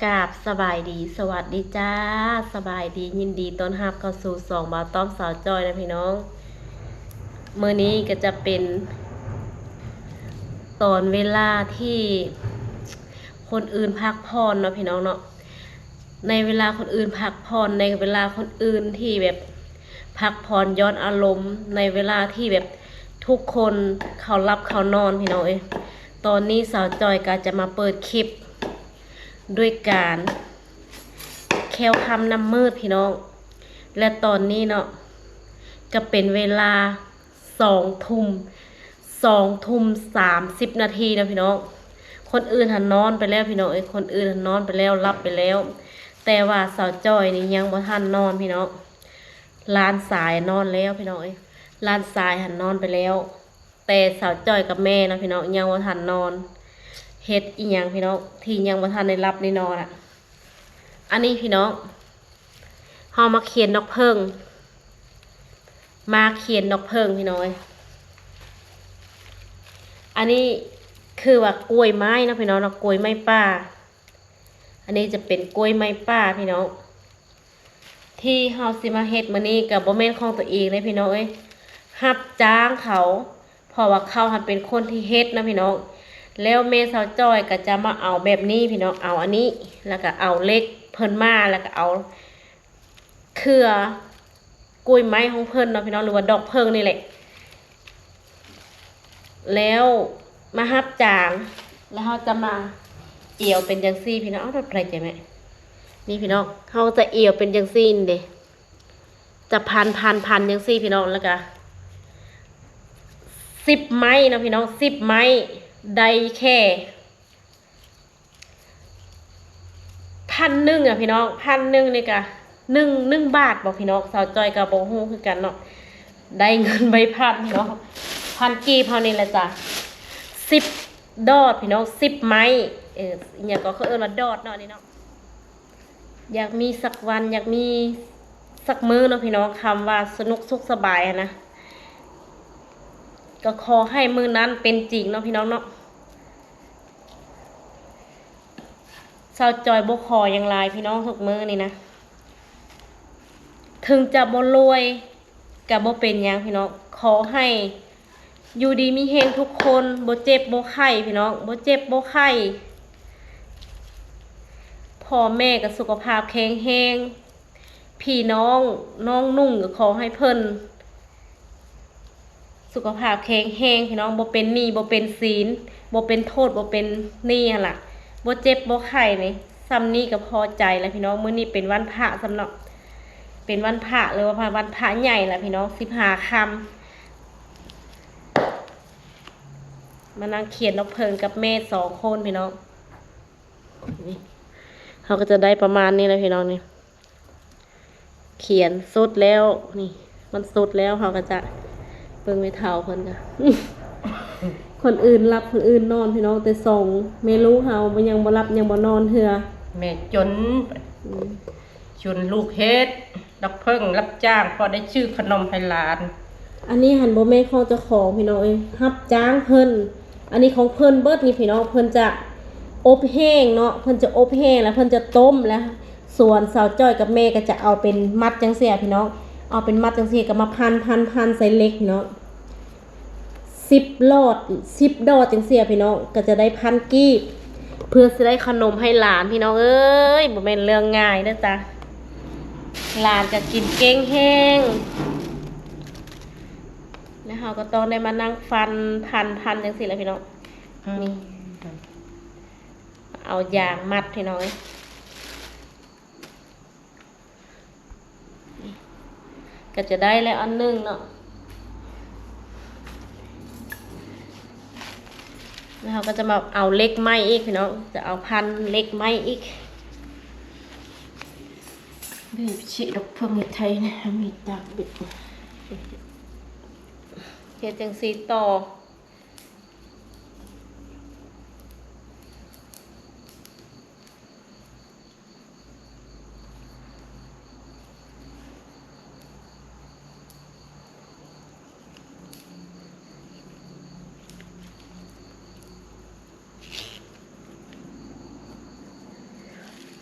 ກາບສະບາຍດີ ສະຫວັດດີຈ້າ ສະບາຍດີ ຍິນດີຕ້ອນຮັບເຂົ້າສູ່ຊ່ອງບ່າວຕ້ອມສາວຈ້ອຍນະພີ່ນ້ອງ. ມື້ນີ້ກໍຈະເປັນຕອນເວລາທີ່ຄົນອື່ນພັກຜ່ອນເນາະພີ່ນ້ອງເນາະ. ໃນເວລາຄົນອື່ນພັກຜ່ອນ ໃນເວລາຄົນອື່ນທີ່ແບບພັກຜ່ອນຢ່ອນອາລົມ ໃນເວລາທີ່ແບບທຸກຄົນເຂົາຫຼັບເຂົານອນພີ່ນ້ອງເອີຍ. ຕອນນີ້ສາວຈ້ອຍກໍຈະມາເປີດຄລິບດ້ວຍການແຄວຄ່ຳນຳມືດພີ່ນ້ອງ. ແລະຕອນນີ້ເນາະ ກໍເປັນເວລາ ສອງທຸ່ມ ສອງທຸ່ມສາມສິບນາທີນະພີ່ນ້ອງ. ຄົນອື່ນຫັ້ນນອນໄປແລ້ວພີ່ນ້ອງເອີຍ ຄົນອື່ນຫັ້ນນອນໄປແລ້ວ ຫຼັບໄປແລ້ວ ແຕ່ວ່າສາວຈ້ອຍນີ້ຍັງບໍ່ທັນນອນພີ່ນ້ອງ. ຫຼານຊາຍນອນແລ້ວພີ່ນ້ອງເອີຍ ຫຼານຊາຍຫັ້ນນອນໄປແລ້ວ ແຕ່ສາວຈ້ອຍກັບແມ່ເນາະພີ່ນ້ອງ ຍັງບໍ່ທັນນອນ. ເຮັດອີ່ຫຍັງພີ່ນ້ອງ ທີ່ຍັງບໍ່ທັນໄດ້ຫຼັບໄດ້ນອນອະ? ອັນນີ້ພີ່ນ້ອງ ເຮົາມາຂຽນດອກເຜິ້ງ ມາຂຽນດອກເຜິ້ງພີ່ນ້ອງເອີຍ. ອັນນີ້ຄືວ່າກ້ວຍໄມ້ເນາະພີ່ນ້ອງເນາະ ກ້ວຍໄມ້ປ່າ. ອັນນີ້ຈະເປັນກ້ວຍໄມ້ປ່າພີ່ນ້ອງ. ທີ່ເຮົາຊິມາເຮັດມື້ນີ້ກໍບໍ່ແມ່ນຂອງຕົວເອງເດ້ພີ່ນ້ອງເອີຍ ຮັບຈ້າງເຂົາ ເພາະວ່າເຂົາຫັ້ນເປັນຄົນທີ່ເຮັດນະພີ່ນ້ອງ. ແລ້ວແມ່ສາວຈ້ອຍກໍຈະມາເອົາແບບນີ້ພີ່ນ້ອງ ເອົາອັນນີ້ ແລ້ວກໍເອົາເຫຼັກເພິ່ນມາ ແລ້ວກໍເອົາເຄືອກ້ວຍໄມ້ຂອງເພິ່ນເນາະພີ່ນ້ອງ ຫຼືວ່າດອກເຜິ້ງນີ້ແຫຼະ ແລ້ວມາຮັບຈ້າງ ແລ້ວເຮົາຈະມາອຽວເປັນຈັ່ງຊີ້ພີ່ນ້ອງ. ເອົາ ໄປໃຈແມ່ ນີ້ພີ່ນ້ອງ ເຮົາຈະອຽວເປັນຈັ່ງຊີ້ນີ້ເດ້ ຈະພັນໆໆຈັ່ງຊີ້ພີ່ນ້ອງ ແລ້ວກະສິບໄມ້ເນາະພີ່ນ້ອງ ສິບໄມ້ ໄດ້ແຄ່ພັນໜຶ່ງອະພີ່ນ້ອງ ພັນໜຶ່ງນີ້ກະໜຶ່ງ ໜຶ່ງບາດບໍພີ່ນ້ອງ ສາວຈ້ອຍກະບໍ່ຮູ້ຄືກັນເນາະ. ໄດ້ເງິນໃບພັນເນາະ ພັນກີບເຮົານີ້ແຫຼະຈ້າ ສິບດອດພີ່ນ້ອງ ສິບໄມ້ ເອີ ອີ່ຫຍັງກໍເຂົາເອີ້ນວ່າດອດເນາະນີ້ເນາະ. ຢາກມີສັກວັນ ຢາກມີສັກມື້ເນາະພີ່ນ້ອງ ຄຳວ່າສະໜຸກສຸກສະບາຍຫັ້ນນະ ກໍຂໍໃຫ້ມື້ນັ້ນເປັນຈິງເນາະພີ່ນ້ອງເນາະ. ສາວຈ້ອຍບໍ່ຂໍຫຍັງຫຼາຍພີ່ນ້ອງ ທຸກມື້ນີ້ນະ ເຖິງຈະບໍ່ລວຍ ກະບໍ່ເປັນຫຍັງພີ່ນ້ອງ ຂໍໃຫ້ຢູ່ດີມີແຮງທຸກຄົນ ບໍ່ເຈັບບໍ່ໄຂ້ພີ່ນ້ອງ ບໍ່ເຈັບບໍ່ໄຂ້ ພໍ່ແມ່ກໍສຸຂະພາບແຂງແຮງ ພີ່ນ້ອງນ້ອງນຸ່ງກໍຂໍໃຫ້ເພິ່ນສຸຂະພາບແຂງແຮງພີ່ນ້ອງ ບໍ່ເປັນໜີ້ບໍ່ເປັນສິນ ບໍ່ເປັນໂທດບໍ່ເປັນໜີ້ຫັ້ນລະ ບໍ່ເຈັບບໍ່ໄຂ້ນີ້ ຊ່ຳນີ້ກໍພໍໃຈແລ້ວພີ່ນ້ອງ. ມື້ນີ້ເປັນວັນພະຊ້ຳເນາະ ເປັນວັນພະ ຫຼືວ່າວັນພະໃຫຍ່ລະພີ່ນ້ອງ ສິບຫ້າຄ່ຳ. ມານັ່ງຂຽນດອກເຜິ້ງກັບແມ່ສອງຄົນພີ່ນ້ອງ. ນີ້ ເຮົາກໍຈະໄດ້ປະມານນີ້ແຫຼະພີ່ນ້ອງນີ້ ຂຽນສຸດແລ້ວ ນີ້ ມັນສຸດແລ້ວ ເຮົາກໍຈະເບິ່ງແມ່ເຖົ້າເພິ່ນກະ ຄົນອື່ນຫຼັບ ຄົນອື່ນນອນພີ່ນ້ອງ ແຕ່ສອງແມ່ລູກເຮົາບໍ່ ຍັງບໍ່ຫຼັບ ຍັງບໍ່ນອນເທື່ອ. ແມ່ຈົນ ອືມ ຊົວນລູກເຮັດດອກເຜິ້ງ ຮັບຈ້າງ ພໍໄດ້ຊື້ຂະໜົມໃຫ້ຫຼານ. ອັນນີ້ຫັ້ນບໍ່ແມ່ນຂອງເຈົ້າຂອງພີ່ນ້ອງເອີຍ ຮັບຈ້າງເພິ່ນ. ອັນນີ້ຂອງເພິ່ນເບິດນີ້ພີ່ນ້ອງ ເພິ່ນຈະອົບແຫ້ງເນາະ ເພິ່ນຈະອົບແຫ້ງ ແລ້ວເພິ່ນຈະຕົ້ມ ແລ້ວສ່ວນສາວຈ້ອຍກັບແມ່ກໍຈະເອົາເປັນມັດຈັ່ງຊີ້ພີ່ນ້ອງ ເອົາເປັນມັດຈັ່ງຊີ້ ກໍມາພັນໆໆໃສ່ເຫຼັກພີ່ນ້ອງ. ສິບຫຼອດ ສິບດອດຈັ່ງຊີ້ພີ່ນ້ອງ ກໍຈະໄດ້ພັນກີບ ເພື່ອຊິໄດ້ຂະໜົມໃຫ້ຫຼານພີ່ນ້ອງເອີຍ ບໍ່ແມ່ນເລື່ອງງ່າຍເດີ້ຈ້າ. ຫຼານກໍກິນເກັ່ງແຮງ ແລ້ວເຮົາກໍຕ້ອງໄດ້ມານັ່ງຟັນ ພັນ ພັນຈັ່ງຊີ້ແຫຼະພີ່ນ້ອງ. ອືມ ນີ້ ເອົາຢາງມັດພີ່ນ້ອງເອີຍ. ກໍຈະໄດ້ແລ້ວອັນໜຶ່ງເນາະ ແລ້ວເຮົາກໍຈະມາເອົາເຫຼັກໃໝ່ອີກພີ່ນ້ອງ ຈະເອົາພັນເຫຼັກໃໝ່ອີກ. ບີບຊິດອກເຜິ້ງໃຫ້ໄທນະ ມີດດາບບິດ ເຮັດຈັ່ງຊີ້ຕໍ່. ເ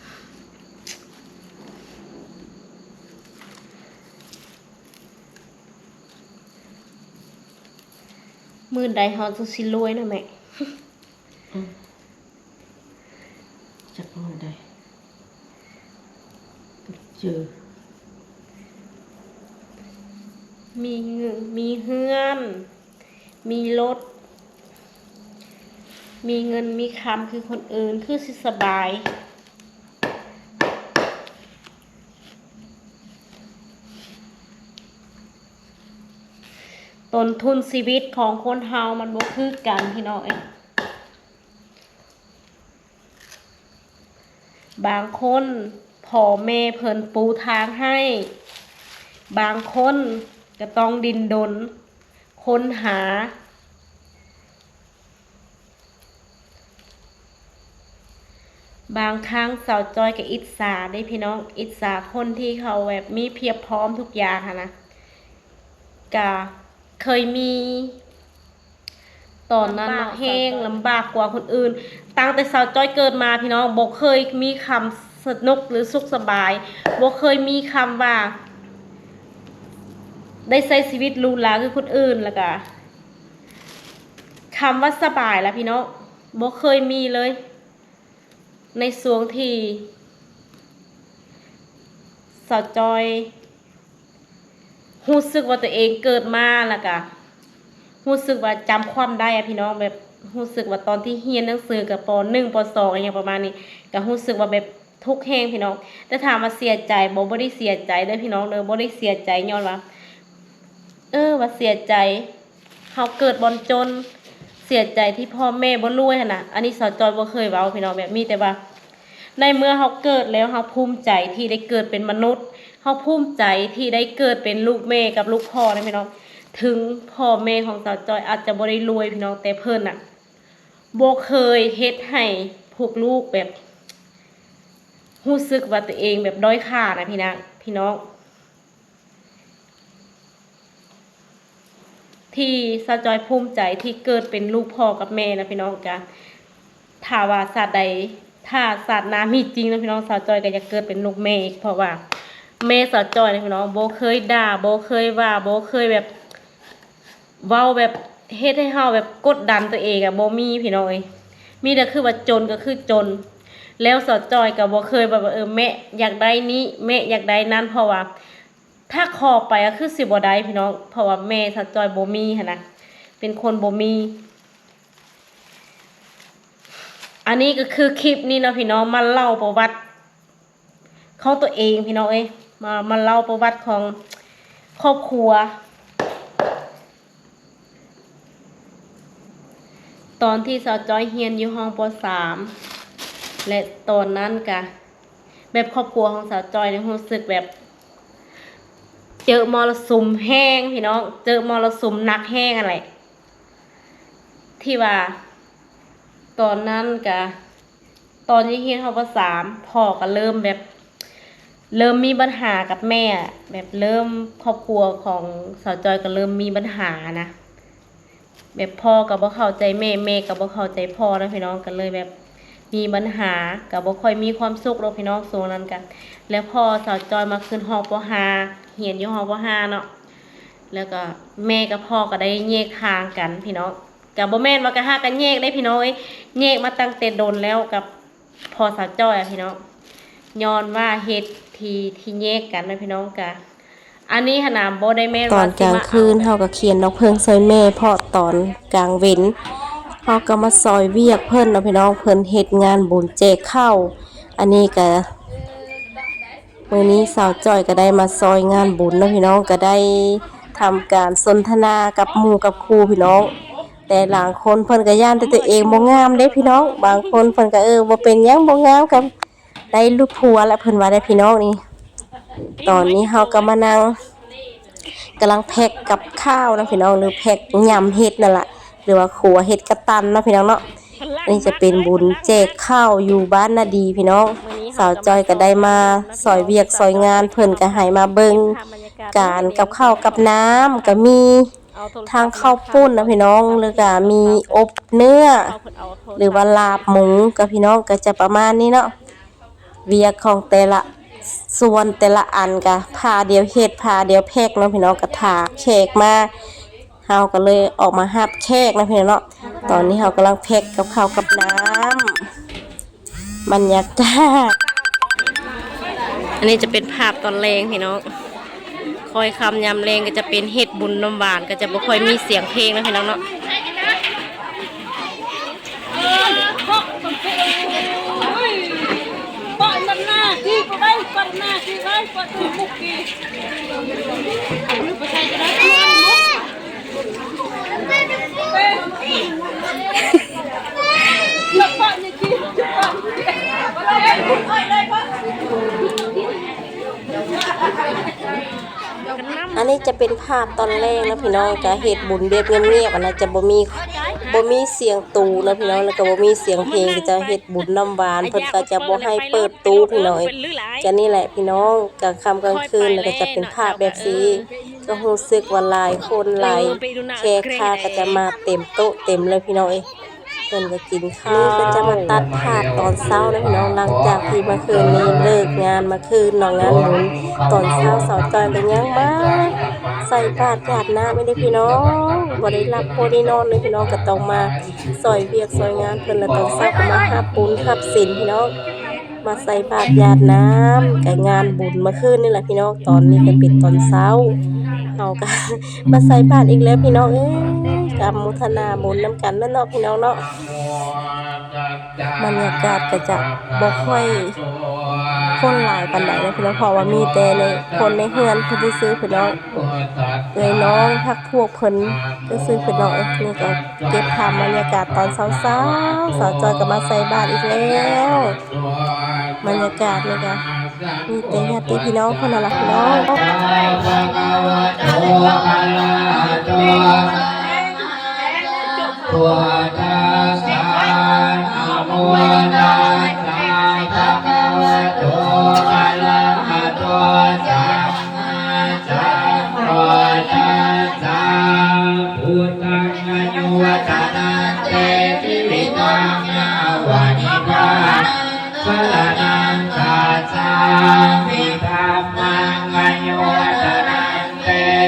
ມື້ໃດເຮົາຈຶ່ງຊິລວຍນະແມ່? ອືມ ຈັກມື້ໃດ ເຈີ ມີເງິນ ມີເຮືອນ ມີລົດ ມີເງິນມີຄຳຄືຄົນອື່ນ ຄືຊິສະບາຍ. ຕົ້ນທຶນຊີວິດຂອງຄົນເຮົາມັນບໍ່ຄືກັນ ພີ່ນ້ອງເອີຍ. ບາງຄົນພໍ່ແມ່ເພິ່ນປູທາງໃຫ້, ບາງຄົນກໍຕ້ອງດິ້ນດົນຄົ້ນຫາ. ບາງຄັ້ງສາວຈອຍກໍອິດສາເດ້ພີ່ນ້ອງ, ອິດສາຄົນທີ່ເຂົາແບບມີພຽບພ້ອມທຸກຢ່າງຫັ້ນນະ. ກະເຄີຍມີຕອນນັ້ນເນາະ ແຮງລຳບາກກວ່າຄົນອື່ນ. ຕັ້ງແຕ່ສາວຈອຍເກີດມາ ພີ່ນ້ອງ ບໍ່ເຄີຍມີຄຳສະໜຸກ ຫຼື ສຸກສະບາຍ, ບໍ່ເຄີຍມີຄຳວ່າໄດ້ໃຊ້ຊີວິດຫຼູຫຼາຄືຄົນອື່ນ, ແລ້ວກະ ຄຳວ່າສະບາຍລະພີ່ນ້ອງ ບໍ່ເຄີຍມີເລີຍ. ໃນຊ່ວງທີ່ສາວຈອຍຮູ້ສຶກວ່າຕົວເອງເກີດມາ ແລ້ວກະຮູ້ສຶກວ່າຈຳຄວາມໄດ້ອະ ພີ່ນ້ອງ, ແບບຮູ້ສຶກວ່າຕອນທີ່ຮຽນໜັງສືກັບ ປໍໜຶ່ງ ປໍສອງ ອີ່ຫຍັງປະມານນີ້ ກະຮູ້ສຶກວ່າແບບ ທຸກແຮງພີ່ນ້ອງ. ແຕ່ຖາມວ່າເສຍໃຈບໍ່? ບໍ່ໄດ້ເສຍໃຈເດີພີ່ນ້ອງເດີ, ບໍ່ໄດ້ເສຍໃຈຍ້ອນວ່າ ເອີ ວ່າເສຍໃຈເຮົາເກີດບ່ອນຈົນ, ເສຍໃຈທີ່ພໍ່ແມ່ບໍ່ລວຍຫັ້ນນະ. ອັນນີ້ສາວຈອຍບໍ່ເຄີຍເວົ້າພີ່ນ້ອງ, ແບບມີແຕ່ວ່າ ໃນເມື່ອເຮົາເກີດແລ້ວ ເຮົາພູມໃຈທີ່ໄດ້ເກີດເປັນມະນຸດ, ເຮົາພູມໃຈທີ່ໄດ້ເກີດເປັນລູກແມ່ກັບລູກພໍ່ນະພີ່ນ້ອງ. ເຖິງພໍ່ແມ່ຂອງສາວຈອຍອາດຈະບໍ່ໄດ້ລວຍພີ່ນ້ອງ, ແຕ່ເພິ່ນນະ ບໍ່ເຄີຍເຮັດໃຫ້ພວກລູກແບບຮູ້ສຶກວ່າຕົວເອງແບບດ້ອຍຄ່ານະ ພີ່ນະ ພີ່ນ້ອງ. ທີ່ສາວຈອຍພູມໃຈທີ່ເກີດເປັນລູກພໍ່ກັບແມ່ນະ ພີ່ນ້ອງ. ກະຖ້າວ່າຊາດໃດ ຖ້າຊາດໜ້າມີຈິງນະ ພີ່ນ້ອງ, ສາວຈອຍກະຢາກເກີດເປັນລູກແມ່ອີກ, ເພາະວ່າແມ່ສາວຈອຍນະ ພີ່ນ້ອງ ບໍ່ເຄີຍດ່າ ບໍ່ເຄີຍວ່າ ບໍ່ເຄີຍແບບ ເວົ້າແບບເຮັດໃຫ້ເຮົາແບບກົດດັນຕົວເອງອະ ບໍ່ມີພີ່ນ້ອງເອີຍ. ມີແຕ່ຄືວ່າຈົນກໍຄືຈົນ, ແລ້ວສາວຈອຍກໍບໍ່ເຄີຍແບບວ່າ ເອີ ແມ່ຢາກໄດ້ນີ້ ແມ່ຢາກໄດ້ນັ້ນ, ເພາະວ່າຖ້າຂໍໄປກໍຄືຊິບໍ່ໄດ້ພີ່ນ້ອງ, ເພາະວ່າແມ່ສາວຈອຍບໍ່ມີຫັ້ນນະ ເປັນຄົນບໍ່ມີ. ອັນນີ້ກໍຄືຄລິບນີ້ເນາະພີ່ນ້ອງ ມາເລົ່າປະຫວັດ ຂອງຕົວເອງພີ່ນ້ອງເອີຍ, ມາ ມາເລົ່າປະຫວັດຂອງຄອບຄົວ ຕອນທີ່ສາວຈອຍຮຽນຢູ່ຫ້ອງ ປໍສາມ ແລະ ຕອນນັ້ນກະແບບຄອບຄົວຂອງສາວຈອຍນີ້ຮູ້ສຶກແບບເຈີມໍລະສຸມແຮງພີ່ນ້ອງ, ເຈີມໍລະສຸມໜັກແຮງຫັ້ນແຫຼະ ທີ່ວ່າຕອນນັ້ນກະ ຕອນຢູ່ຮຽນຫ້ອງ ປໍສາມ ພໍ່ກໍເລີ່ມແບບ ເລີ່ມມີບັນຫາກັບແມ່, ແບບເລີ່ມ ຄອບຄົວຂອງສາວຈອຍກໍເລີ່ມມີບັນຫານະ, ແບບພໍ່ກໍບໍ່ເຂົ້າໃຈແມ່ ແມ່ກໍບໍ່ເຂົ້າໃຈພໍ່ນະພີ່ນ້ອງ, ກໍເລີຍແບບມີບັນຫາ ກໍບໍ່ຄ່ອຍມີຄວາມສຸກດອກພີ່ນ້ອງ ຊ່ວງນັ້ນກະ. ແລ້ວພໍສາວຈອຍມາຂຶ້ນຫ້ອງ ປໍຫ້າ ຮຽນຢູ່ຫ້ອງ ປໍຫ້າ ເນາະ, ແລ້ວກໍແມ່ກັບພໍ່ກໍໄດ້ແຍກທາງກັນພີ່ນ້ອງ. ກະບໍ່ແມ່ນວ່າກະຮັກກັນແຍກເດ້ພີ່ນ້ອງເອີຍ, ແຍກມາຕັ້ງແຕ່ດົນແລ້ວກັບພໍ່ສາວຈ້ອຍອະພີ່ນ້ອງ, ຍ້ອນວ່າເຫດທີ່ ທີ່ແຍກກັນນະພີ່ນ້ອງ. ກະອັນນີ້ຫັ້ນນະບໍ່ໄດ້ແມ່ນວ່າຊິມາເອົາ ຕອນກາງຄືນເຮົາກະຂຽນດອກເຜິ້ງຊ່ອຍແມ່ ເພາະຕອນກາງເວັນເຮົາກະມາຊ່ອຍວຽກເພິ່ນເນາະພີ່ນ້ອງ, ເພິ່ນເຮັດງານບຸນແຈກເຂົ້າ. ອັນນີ້ກະ ມື້ນີ້ສາວຈ້ອຍກໍໄດ້ມາຊ່ອຍງານບຸນເນາະພີ່ນ້ອງ, ກໍໄດ້ທຳການສົນທະນາກັບໝູ່ກັບຄູ່ພີ່ນ້ອງ. ແຕ່ລາງຄົນເພິ່ນກໍຢ້ານແຕ່ຕົວເອງບໍ່ງາມເດ້ພີ່ນ້ອງ, ບາງຄົນເພິ່ນກໍ ເອີ ບໍ່ເປັນຫຍັງ ບໍ່ງາມກໍໄດ້ລູກຜົວລະ ເພິ່ນວ່າໄດ້ພີ່ນ້ອງນີ້. ຕອນນີ້ເຮົາກໍມານັ່ງ ກຳລັງແພັກກັບຂ້າວນະພີ່ນ້ອງ ຫຼືແພັກຍຳເຫັດນັ້ນລະ ຫຼືວ່າຂົ້ວເຫັດກະຕັນເນາະພີ່ນ້ອງເນາະ. ອັນນີ້ຈະເປັນບຸນແຈກເຂົ້າຢູ່ບ້ານນາດີພີ່ນ້ອງ. ສາວຈ້ອຍກໍໄດ້ມາຊ່ອຍວຽກຊ່ອຍງານ, ເພິ່ນກໍໃຫ້ມາເບິ່ງການກັບເຂົ້າກັບນ້ຳ, ກໍມີທັງເຂົ້າປຸ້ນນະພີ່ນ້ອງ, ແລ້ວກໍມີອົບເນື້ອ ຫຼືວ່າລາບໝູ ກໍພີ່ນ້ອງ ກໍຈະປະມານນີ້ເນາະ. ວຽກຂອງແຕ່ລະສ່ວນແຕ່ລະອັນກະພາດຽວເຮັດ ພາດຽວແພັກເນາະພີ່ນ້ອງ, ກະຖ້າແຂກມາ ເຮົາກໍເລີຍອອກມາຮັບແຂກນະພີ່ນ້ອງເນາະ. ຕອນນີ້ເຮົາກຳລັງແພັກກັບເຂົ້າກັບນ້ຳ ບັນຍາກາດ. ອັນນີ້ຈະເປັນພາບຕອນແລງພີ່ນ້ອງ. ຄ່ອຍຄ່ຳຍາມແລງກໍຈະເປັນເຮັດບຸນນ້ຳຫວານ ກໍຈະບໍ່ຄ່ອຍມີສຽງເພງນະພີ່ນ້ອງເນາະ. ອັນນີ້ຈະເປັນພາບຕອນແລງເນາະພີ່ນ້ອງ, ກະເຮັດບຸນແບບງຽບໆ ອັນນະ ຈະບໍ່ມີ ບໍ່ມີສຽງຕູເນາະພີ່ນ້ອງ, ແລ້ວກໍບໍ່ມີສຽງເພງ, ເຂົາເຈົ້າເຮັດບຸນນ້ຳຫວານ ເພິ່ນກໍຈະບໍ່ໃຫ້ເປີດຕູ້ພີ່ນ້ອງເອີຍ. ກະນີ້ແຫຼະພີ່ນ້ອງ ກາງຄ່ຳກາງຄືນ ແລ້ວກໍຈະເປັນພາບແບບຊີ້ ກໍຮູ້ສຶກວ່າຫຼາຍຄົນຫຼາຍແຂກຄ້າກໍຈະມາເຕັມໂຕະເຕັມເລີຍພີ່ນ້ອງເອີຍ. ເພິ່ນກໍກິນຂ້າວ ນີ້ກໍຈະມາຕັດພາບຕອນເຊົ້ານະພີ່ນ້ອງ, ຫຼັງຈາກທີ່ເມື່ອຄືນນີ້ເລີກງານ ເມື່ອຄືນເນາະ ງານບຸນ ຕອນເຊົ້າສາວຈ້ອຍກໍຍັງມາໃສ່ບາດຢາດນ້ຳອີກເດ້ພີ່ນ້ອງ, ບໍ່ໄດ້ຫຼັບບໍ່ໄດ້ນອນເລີຍພີ່ນ້ອງ, ກໍຕ້ອງມາຊ່ອຍວຽກຊ່ອຍງານເພິ່ນ ແລ້ວຕອນເຊົ້າກໍມາຮັບບຸນຮັບສິນພີ່ນ້ອງ. ມາໃສ່ບາດຢາດນ້ຳ ກະງານບຸນເມື່ອຄືນນີ້ແຫຼະພີ່ນ້ອງ. ຕອນນີ້ກໍເປັນຕອນເຊົ້າ ເຮົາກໍມາໃສ່ບາດອີກແລ້ວພີ່ນ້ອງເອີຍ, ກໍອະໂມທະນາບຸນນຳກັນແຫຼະເນາະພີ່ນ້ອງເນາະ. ບັນຍາກາດກໍຈະບໍ່ຄ່ອຍຄົນຫຼາຍປານໃດນະພີ່ນ້ອງ, ເພາະວ່າມີແຕ່ໃນ ຄົນໃນເຮືອນເພິ່ນຊື່ໆ ພີ່ນ້ອງ, ເອື້ອຍນ້ອງພັກພວກເພິ່ນຊື່ໆ ພີ່ນ້ອງເອີຍ. ນີ້ກໍ ເກັບພາບບັນຍາກາດຕອນເຊົ້າໆ ສາວຈ້ອຍກໍມາໃສ່ບາດອີກແລ້ວ. ບັນຍາກາດນີ້ກໍມີແຕ່ຍາດຕິພີ່ນ້ອງເທົ່ານັ້ນລະພີ່ນ້ອງ. ພຸດທັງອາຍຸວັດທະນະເຕ ຊີວິຕັງຍາວະນິບານັງສະລະນັງຄັດສາມິ. ທຳມັງອາຍຸວັດທະນະເຕ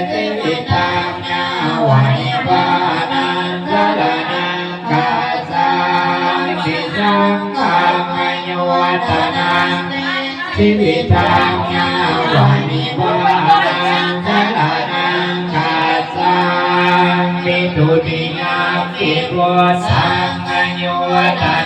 ຊີວິຕັງຍາວະນິບານັງສະລະນັງຄັດສາມິ. ສັງຄັງອາຍຸວັດທະນະ ຊີວິຕັງຍາວະນິບານັງສະລະນັງຄັດສາມິ. ທຸຕິຍຳປິພຸດທັງອາຍຸວັດທະ